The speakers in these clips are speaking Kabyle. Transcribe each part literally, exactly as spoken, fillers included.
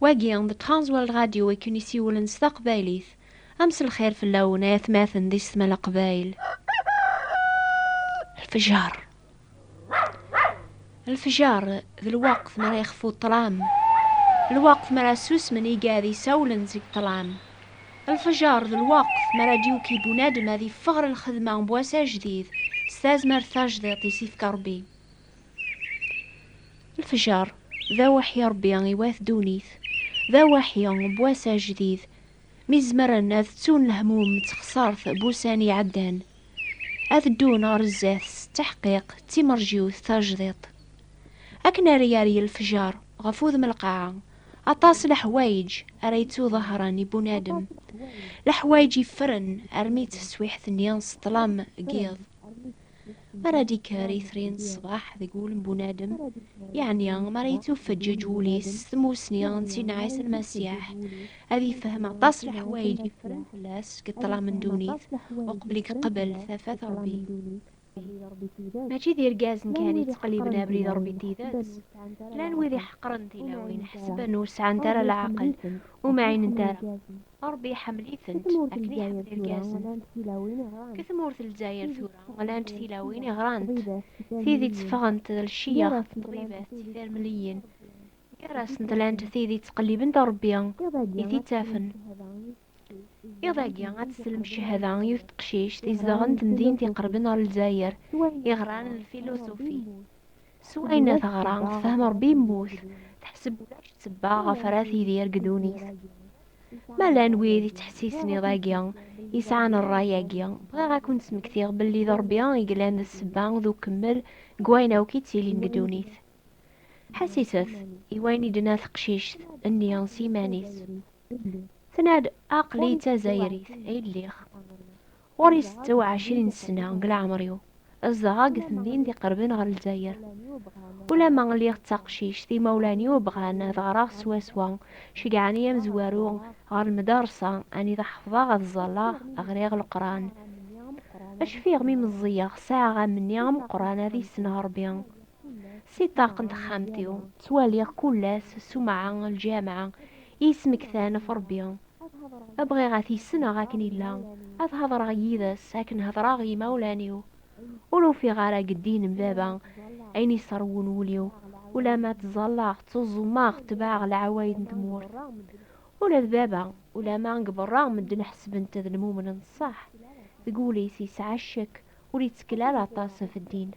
Wagi d Transworld Radio i ken-isiwlen s taqbaylit. Am s lxir fell-awen ay atmaten d isetma leqbayel. Lefjer. Lefjer d lweqt mi ara yexfu ṭṭlam, lweqt mi ara susmen igad isawlen seg ṭṭlam. Lefjer d lweqt mi ara d-yuki bunadem ad iffeɣ ɣer lxedma n wass ajdid s tazmert tajdiṭ i s-ifka Rebbi. Lefjer d awaḥi Rebbi i wat ddunit, d awaḥi n wass ajdid, mi zemren ad ttun lehmum d texṣart n wussan iɛeddan, ad ddun ɣer zdat s tteḥqiq d timerjiwt tajdiṭ. Akken ara yari lefjer ɣef wudem n lqaɛa, aṭas leḥwayeǧ ara yettuḍehren i bunadem, leḥwayeǧ yeffren armi d teswiḥt-nni s ṭṭlam n yiḍ. Mi ara d-ikker itri n ṣṣbeḥ deg wul n bunadem, yeɛni mi ara yettufeǧǧeǧ wul-is s tmusni n Sidna Ɛisa Lmasiḥ, ad ifhem aṭas n leḥwayeǧ yeffren fell-as deg ṭṭlam n ddunit, uqbel i iqbel tafat Rebbi. Mačči d irgazen kan i yettqelliben abrid Rebbi n tidet. Llan wid iḥeqren tilawin, ḥesben ur sɛant ara leɛqel, ur mɛinent ara. Rebbi iḥemmel-itent akken iḥemmel irgazen. Deg tmurt n Lezzayer tura, llant tilawin iɣrant, tid itteffɣent d lecyax, ṭṭbibat, tifermliyin. Gar-asent llant tid ittqellibent Rebbi i t-ittafen. Iḍ-agi ad teslem cchada yiwet teqcict izedɣen temdint iqerben ɣer Lezzayer, iɣran lfilusufi. S wayen teɣra, tefhem Rebbi yemmut, teḥseb ulac ssebba ɣef ara tidir deg ddunit. Ma llan wid ittḥessisen iḍ-agi, yesɛan ṛṛay-agi, bɣiɣ ad ken-smektiɣ belli d Rebbi i yellan d ssebba d ukemmel deg wayen akk yettilin deg ddunit. Ḥessiset i wayen i d-tenna teqcict-nni s yiman-is. Tenna-d, aql-i d tazzayrit ay lliɣ. Ɣur-i setta u ɛecrin sna deg leɛmer-iw. Zedɣeɣ deg temdint iqerben ɣer Lezzayer. Ulamma lliɣ d taqcict, imawlan-iw bɣan ad ɣreɣ swaswa. Ceggɛen-iyi amezwaru ɣer lmedarsa, anida ḥefḍeɣ ad ẓẓalleɣ, ɣriɣ Leqran. Cfiɣ mi meẓẓiyeɣ, sɛiɣ amenni ameqqran ad issneɣ Rebbi. Si ṭṭaq n texxamt-iw, ttwaliɣ kul ass ssumɛa, lǧameɛ, i yesmektan ɣef Rebbi. Bɣiɣ ad t-issneɣ akken illa, ad hedṛeɣ yid-s akken hedṛeɣ i yimawlan-iw. Ur ufiɣ ara deg ddin n baba ayen yesserwun wul-iw, ulamma ttẓallaɣ, ttuẓumeɣ, tebɛeɣ leɛwayed n tmurt. Ula d baba, ulamma deg berra medden ḥesben-t d lmumen n ṣṣeḥ, deg wul-is yesɛa ccek, ur ittkel ara aṭas ɣef ddin.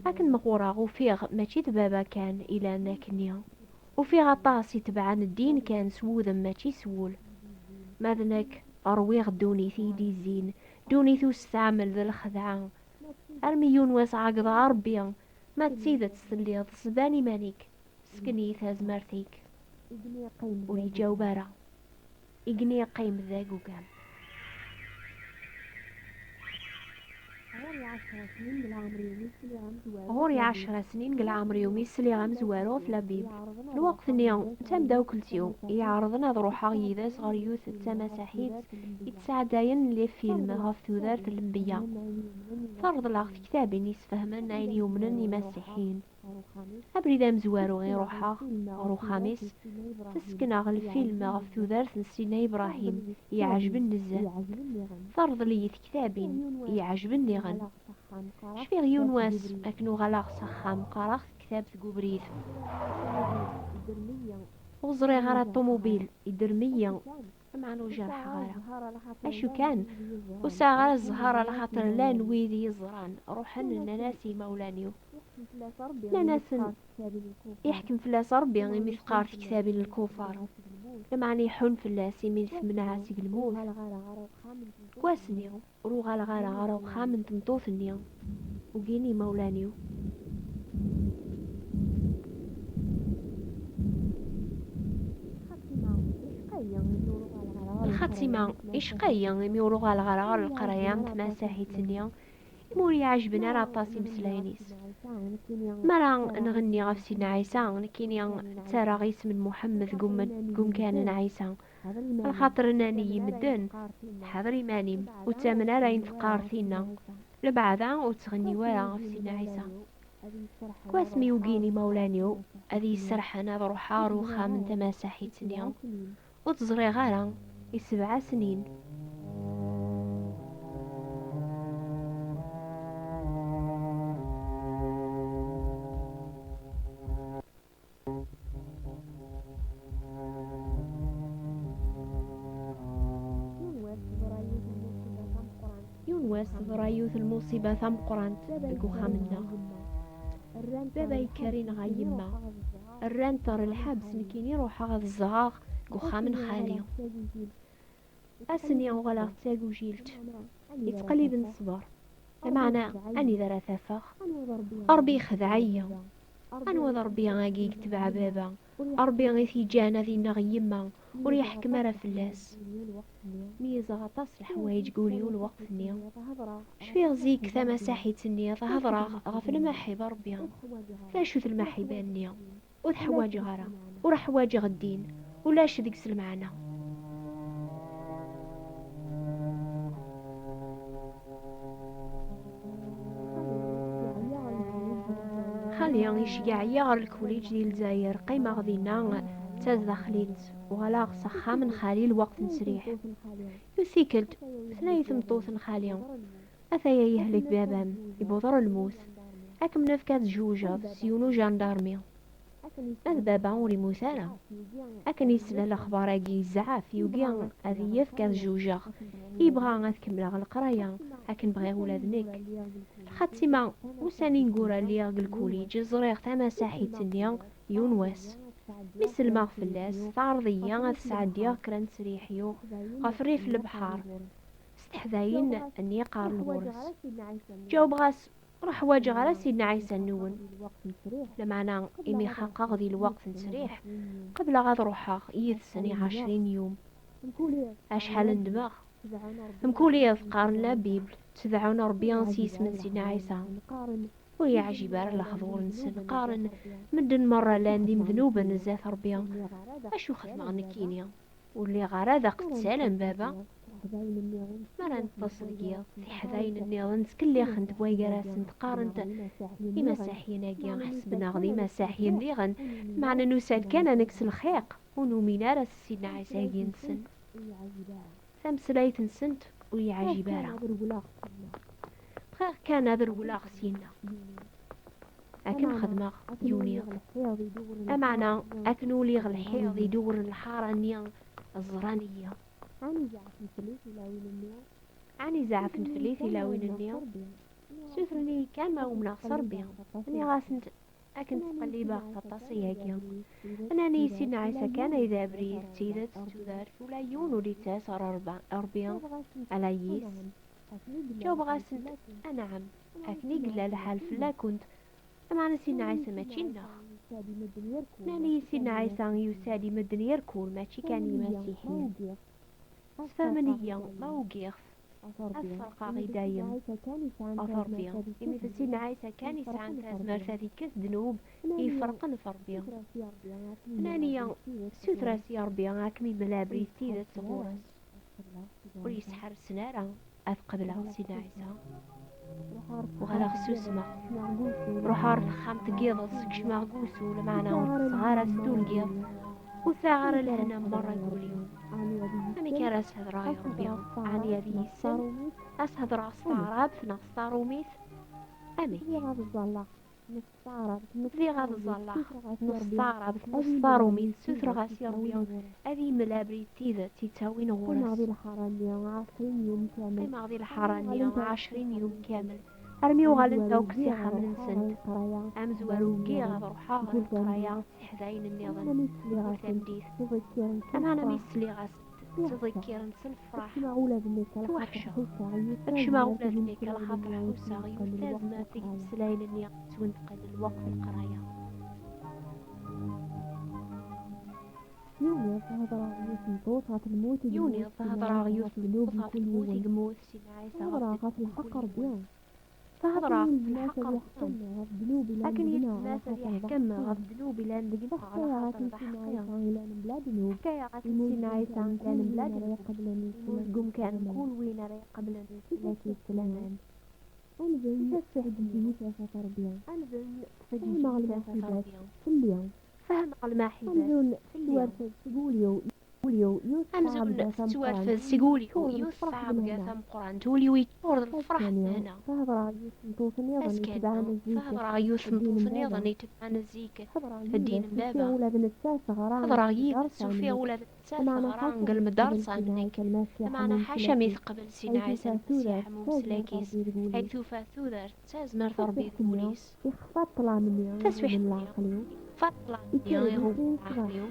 Akken mɣureɣ, ufiɣ mačči d baba kan ilan akkenni. Ufiɣ aṭas itebɛen ddin kan s wudem mačči s wul. Ma d nekk, rwiɣ ddunit i yi-d-izzin, ddunit usteɛmel d lxedɛa. Armi yiwen wass ɛegḍeɣ a Rebbi, ma d tidet telliḍ, sban iman-ik, sken-iyi tazmert-ik. Ur iǧaweb ara. Igenni yeqqim d agugam. Ɣur-i ɛecra snin deg leɛmer-iw mi sliɣ amezwaru ɣef la Bible. Lweqt-nni, d tamdawkelt-iw i iɛerḍen ad ruḥeɣ yid-s ɣer yiwet d tamasaḥit i tesɛeddayen les films ɣef tudert n lenbiya. Terḍel-aɣ tektabin isfehmen ayen yumnen imasiḥiyen. Abrid amezwaru i ruḥeɣ ɣer uxxam-is, tesken-aɣ lfilm ɣef tudert n Sidna Ibrahim, i iɛejben nezzeh. Terḍel-iyi tektabin i iɛejben diɣen. Cfiɣ yiwen wass akken uɣaleɣ s axxam, qqareɣ tektabt deg ubrid. Ur ẓriɣ ara ṭumubil, iderm-iyi. Lameɛna ur jerḥeɣ ara. Acu kan, ur sɛiɣ ara zzher, alaxaṭer llan wid i yi-ẓran, ruḥen nnan-as i yimawlan-iw. Nnan-asen, iḥkem fell-as Rebbi imi teqqar tektabin n lkufar. Lameɛna iḥun fell-as imi temneɛ seg lmut. Deg wass-nni, ur uɣaleɣ ara ɣer uxxam n tmeṭṭut-nni, ugin yimawlan-iw. Lxatima, icqa-yi imi ur uɣaleɣ ara ɣer leqraya n tmasaḥit-nni, imi ur yi-ɛejben ara aṭas imeslayen-is. Mi ara nɣenni ɣef Sidna Ɛisa, nekkini ttarraɣ isem n Muḥemmed deg umkan n Ɛisa. Lxaṭer nnan-iyi medden, ḥader iman-im, ur ttamen ara ayen teqqar tinna. Lbeɛda ur ttɣenniw ara ɣef Sidna Ɛisa. Deg wasmi ugin imawlan-iw, ad iyi-serḥen ad ruḥeɣ ar uxxam n tamasaḥit-nni. Ur tt-ẓriɣ ara i sebɛa snin. Yiwen wass teḍra yiwet n lmuṣiba tameqqrant deg uxxam-nneɣ. Baba yekker yenɣa yemma. Rran-t ɣer lḥebs, nekkini ruḥeɣ ad zedɣeɣ deg uxxam n xali. Ass-nni uɣaleɣ d tagujilt yettqelliben ṣṣber. Lameɛna anida ara t-afeɣ? Ṛebbi ixdeɛ-iyi. Anwa d Ṛebbi-agi i yetbeɛ baba? Ṛebbi i t-yeǧǧan ad ineɣ yemma, ur yeḥkem ara fell-as. Meyyzeɣ aṭas n leḥwayeǧ deg wul-iw lweqt-nni. Cfiɣ zik tamasaḥit-nni thedreɣ ɣef lmaḥiba n Ṛebbi. D acu-t lmaḥiba-nni? Ur t-ḥwaǧeɣ ara, ur ḥwaǧeɣ ddin, ulac deg-s lmeɛna. Xali iceggeɛ-iyi ɣer lkuliǧ di Lezzayer, qqimeɣ dinna d tazdaxlit, uɣaleɣ s axxam n xali lweqt n ttesriḥ. Yiwet tikkelt, tla-yi tmeṭṭut n xali: "Ataya yehlek baba-m, iwweḍ ɣer lmut. Ad kem-nefk ad tjewjeḍ s yiwen ujandarmi." Ma d baba ur immut ara. Akken yesla lexbar-agi yezɛef, yugi ad iyi-yefk ad jewjeɣ. Yebɣa ad kemmleɣ leqraya akken bɣiɣ ula d nekk. Lxatima, ussan ineggura lliɣ deg lkuliǧ, ẓriɣ tamasaḥit-nni yiwen wass. Mi sellmeɣ fell-as, teɛreḍ-iyi ad sɛeddiɣ kra n ttesriḥ-iw ɣef rrif n lebḥer, s teḥdayin-nni yeqqaren ɣur-s. Ǧawbeɣ-as: "Ur ḥwaǧeɣ ara Sidna Ɛisa-nwen. Lameɛna imi xaqeɣ di lweqt n ttesriḥ, qebleɣ ad ruḥeɣ yid-sen i ɛecrin yum." Acḥal ndmeɣ! Mkul iḍ qqaren la Bible, ttedɛun Ṛebbi s yisem n Sidna Ɛisa. Ur yeɛjib ara lehdur-nsen, qqaren: "Medden merra llan d imednuben zdat Ṛebbi. Acu xedmeɣ nekkini? Ur lliɣ ara d aqettal am baba." Mi ara neṭṭes deg yiḍ, tiḥdayin nniḍen ttkellixent wway gar-asent, qqarent: "Imasiḥiyen-agi ḥesben-aɣ d imasiḥiyen diɣen, meɛna nusa-d kan ad nekkes lxiq, ur numin ara s Sidna Ɛisa-agi-nsen." Tameslayt-nsent ur yeɛjib ara. Bɣiɣ kan ad rewleɣ syenna. Akken xedmeɣ yiwen iḍ. Ameɛna akken uliɣ lḥiḍ idewren lḥara-nni, ẓran-iyi. Ɛni zeɛfent fell-i tilawin-nni? Sutren-iyi kan ma umneɣ s Ṛebbi. Nniɣ-asent akken ttqellibeɣ aṭas ayagi. Nnan-iyi Sidna Ɛisa kan ay d abrid, d tidet, d tudert, ula yiwen ur d-yettas ɣer Ṛebbi, Ṛebbi ala yis. Ǧawbeɣ-asent: "Anɛam, akken i yella lḥal fell-akent, lameɛna Sidna Ɛisa mačči nneɣ." Nnan-iyi Sidna Ɛisa yusa-d i medden irkul, mačči kan i imasiḥiyen. Sfehmen-iyi ma ugiɣ-t, ad ferqeɣ i dayem ɣef Ṛebbi, imi d Sidna Ɛisa kan yesɛan tazmert ad ikkes ddnub i iferqen ɣef Ṛebbi. Nnan-iyi: "Suter-as i Ṛebbi ad kem-imel abrid d tidet ɣur-s." Ur yi-sḥersen ara ad qebleɣ Sidna Ɛisa. Uɣaleɣ susmeɣ. Ruḥeɣ ɣer texxamt n yiḍes, kecmeɣ deg wusu, lameɛna ur ṭṭseɣ ara s ddungiḍ. Ur sɛiɣ ara lehna merra deg wul-iw. Amek ara s-hedreɣ i Ṛebbi? Ɛni ad iyi-issen? Ad s-hedreɣ s taɛrabt neɣ s taṛumit? Amek? Bdiɣ ad ẓẓalleɣ nneṣ taɛrabt, nneṣ taṛumit, ssutreɣ-as i Ṛebbi ad imel abrid d tidet yettawin ɣur-s. Qqimeɣ di lḥara-nni ɛecrin yum kamel, armi uɣalent akk s ixxamen-nsent. Amezwaru ugiɣ ad ruḥeɣ ɣer leqraya d teḥdayin nniḍen deg tameddit. Lameɛna mi sliɣ-as ttḍekkirent s lefraḥ, ttwaḥceɣ. Ad kecmeɣ ula d nekk, alaxaṭer ḥusseɣ yiwet tazmert deg imeslayen-nni ttwenṭqen lweqt n leqraya. Yiwen iḍ, hedreɣ yiwet n tmeṭṭut ɣef lmut i yemmut Sidna Ɛisa ɣef ddnub n kul yiwen. Hedreɣ ɣef lḥeqq Ṛebbi. Tehder ɣef lḥeqq Ṛebbi. Akken yelmed ad yeḥkem ɣef ddnub ilan deg-neɣ, alaxaṭer d aḥeqqi. Ḥkayeɣ-asen Sidna Ɛisa ilan bla ddnub. Ḥkayeɣ-asen Sidna Ɛisa ilan bla ddnub. Yemmut deg umkan kul win ara iqeblen fell-as yeslan. Amzun ṭṭfeɣ-d seg-i tafat Ṛebbi. Amzun ṭṭfeɣ-d seg-i tafat Ṛebbi. Fell-i. Lmaḥiba. Amzun tettwarfed seg wul-iw. Amzun tettwarfed seg wul-iw, yiwet tɛebga tameqqrant, ul-iw yeččur d lferḥ d lehna. Azekka-nni, tehder-aɣ yiwet n tmeṭṭut nniḍen itebɛen zik ddin n baba. Ḥeḍreɣ yid-s, ufiɣ ula d nettat teɣra deg lmedarsa-nni. Lameɛna ḥaca mi teqbel Sidna Ɛisa Lmasiḥ am umeslak-is, ay tufa tudert d tazmert n Ṛebbi deg wul-is. Taswiḥt-nni, ixfa ṭṭlam-nni iɣumm leɛqel-iw,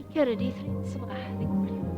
ikker-d itri n ṣṣbeḥ deg wul-iw.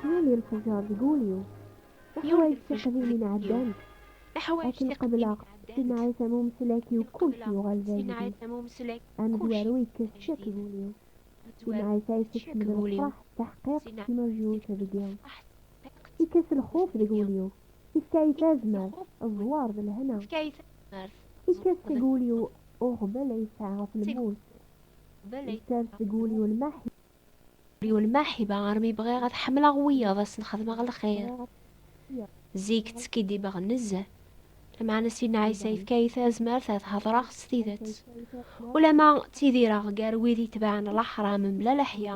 Yuli lefjer deg wul-iw. Leḥwayeǧ tiqdimin ɛeddant. Akken qebleɣ Sidna Ɛisa am umeslak-iw, kullec yuɣal d ajdid. Amezwaru yekkes ccek deg wul-iw. Sidna Ɛisa yessken-d lefṛaḥ d taḥqiqt timajjut deg-i. Yekkes lxuf deg wul-iw. Yefka-yi tazmert, zzwer d lehna. Yekkes seg wul-iw uɣbel ay yesɛa ɣef lmut. Yessers deg wul-iw lmaḥi. Ul-iw lmaḥiba armi bɣiɣ ad ḥemmleɣ wiyaḍ, ad sen-xedmeɣ lxir. Zik ttskiddibeɣ nezzeh, lameɛna Sidna Ɛisa yefka-yi tazmert ad hedṛeɣ s tidet. Ulama ttidireɣ gar wid itebɛen leḥṛam mebla leḥya,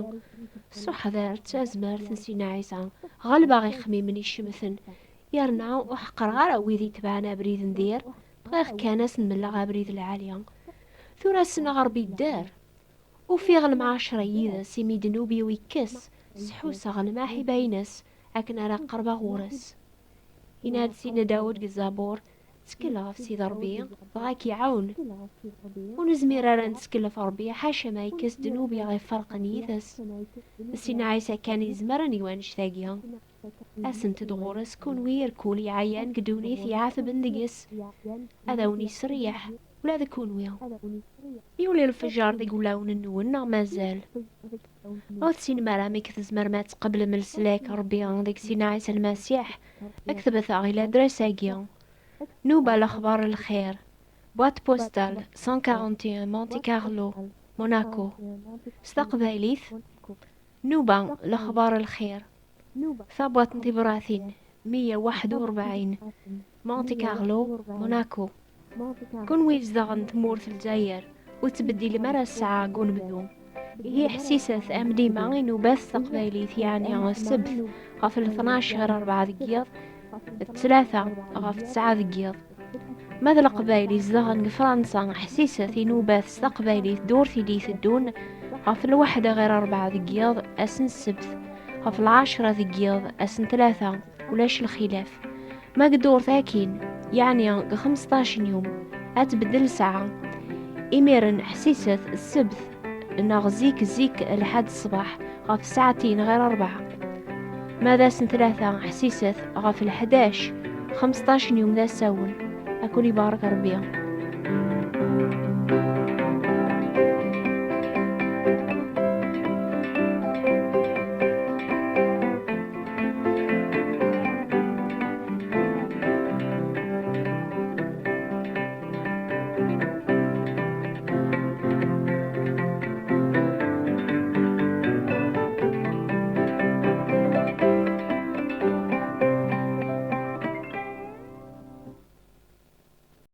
s uḥder d tazmert n Sidna Ɛisa, ɣelbeɣ ixemmimen icemten, yerna ur ḥeqqreɣ ara wid itebɛen abrid n dir, bɣiɣ kan ad sen-mleɣ abrid lɛali. Tura ssneɣ Ṛebbi yedder. Ufiɣ lemɛacra yid-s, imi ddnub-iw ikkes, sḥusseɣ lmaḥiba-ines akken ara qerbeɣ ɣur-s. Yenna-d Sidna Dawed deg Zabur: "Ttkel ɣef Sidi Ṛebbi, dɣa ad k-iɛawen." Ur nezmir ara ad nettkel ɣef Ṛebbi, ḥaca ma yekkes ddnub i ɣ-iferqen yid-s. Sidna Ɛisa kan i izemren i wannect-agi. Asent-d ɣur-s kunwi irkul iɛyan deg ddunit iɛetben deg-s, ad awen-isriyeḥ ula d kunwi. Yuli lefjer deg wulawen-nwen neɣ mazal? Ur tessinem ara amek tzemrem ad tqeblem leslak n Ṛebbi deg Sidna Ɛisa Lmasiḥ? Ketbet-aɣ i ladres-agi: Nuba Lexbar Lxir, boîte postale cent quarante et un, Monte Carlo, Monaco. S taqbaylit: Nuba Lexbar Lxir, tabwaṭ n tibratin meyya u waḥed u rebɛin, Monte Carlo, Monaco. Kunwi izedɣen tmurt Lezzayer, ur ttbeddilem ara ssaɛa deg unebdu. Ihi ḥsiset am dima i nubat s taqbaylit, yeɛni ssebt ɣef tnac ɣer rebɛa deg yiḍ, d tlata ɣef tesɛa deg yiḍ. Ma d Leqbayel izedɣen deg Fransa, ḥsiset i nubat s taqbaylit ddurt i d-iteddun ɣef lwaḥda ɣer rebɛa deg yiḍ, ass n ssebt, ɣef lɛecra deg yiḍ, ass n tlata, ulac lxilaf. Ma deg ddurt akkin, yeɛni deg xemseṭṭac n yum, ad tbeddel ssaɛa. Imiren ḥsiset ssebt, neɣ zik zik lḥad ṣṣbeḥ ɣef ssaɛtin ɣer rebɛa. Ma d ass n tlata, ḥsiset ɣef leḥdac, xemseṭṭac n yum d asawen. Ad ken-ibarek Ṛebbi.